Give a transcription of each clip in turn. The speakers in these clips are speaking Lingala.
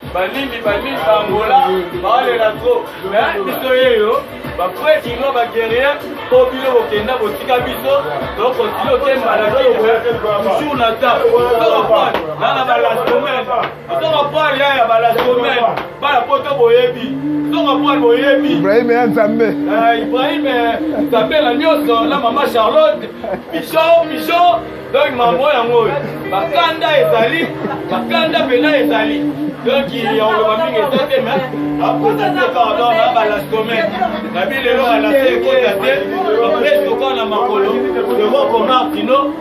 Banini banini ba Angola baolela trop mais biso yeyo ba vrai kinois ba guerrier po bino bokenda botika biso tokontinue okemba na toujours na ta ozokoprendre na na balastomene ozokoprendre yaya balastomene bana poto boyebi ozokoprendre boyebi Ibrahim ya Nzambe eh, Ibrahim eh, Nzambe na nyonso na mama Charlotte Pichon Pichon donc mambo yango oyo bakanda ezali bakanda mpena ezali donc ya koloba mingi eza te mais apresente pardon na balastomene na bi lelo alase ekota te bapreske okaa na makolo eroko martino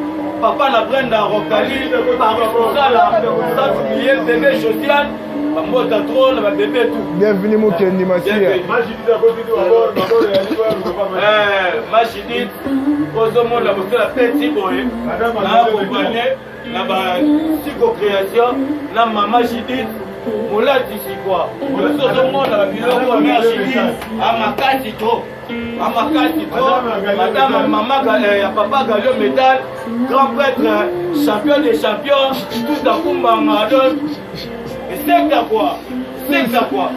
papa na brenda rokali paris kosala sans oublier bebe josiane bambota trop na babebe tout bienvenu mokendi masiya majidit ozomona kosala peti boye na akompanye na basiko création na mama judith molatisi kua biso ozomona babiloko mare judith amakasi trop amakasi trop madame mama eh, ya papa galio metal grand prêtre champion des champions tout akumbanga donc eseka kua Sekta quoi.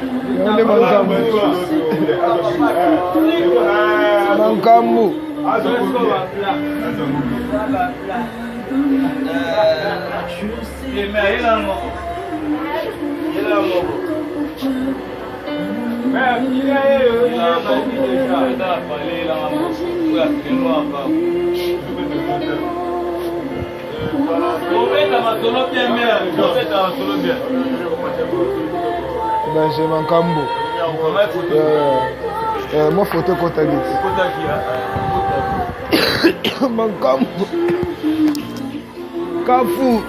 Nde makambo. Makambo. Obeta masolo bien mère, obeta masolo bien. Danger makambo. Euh, moi photo ekotaki ti makambo kafu.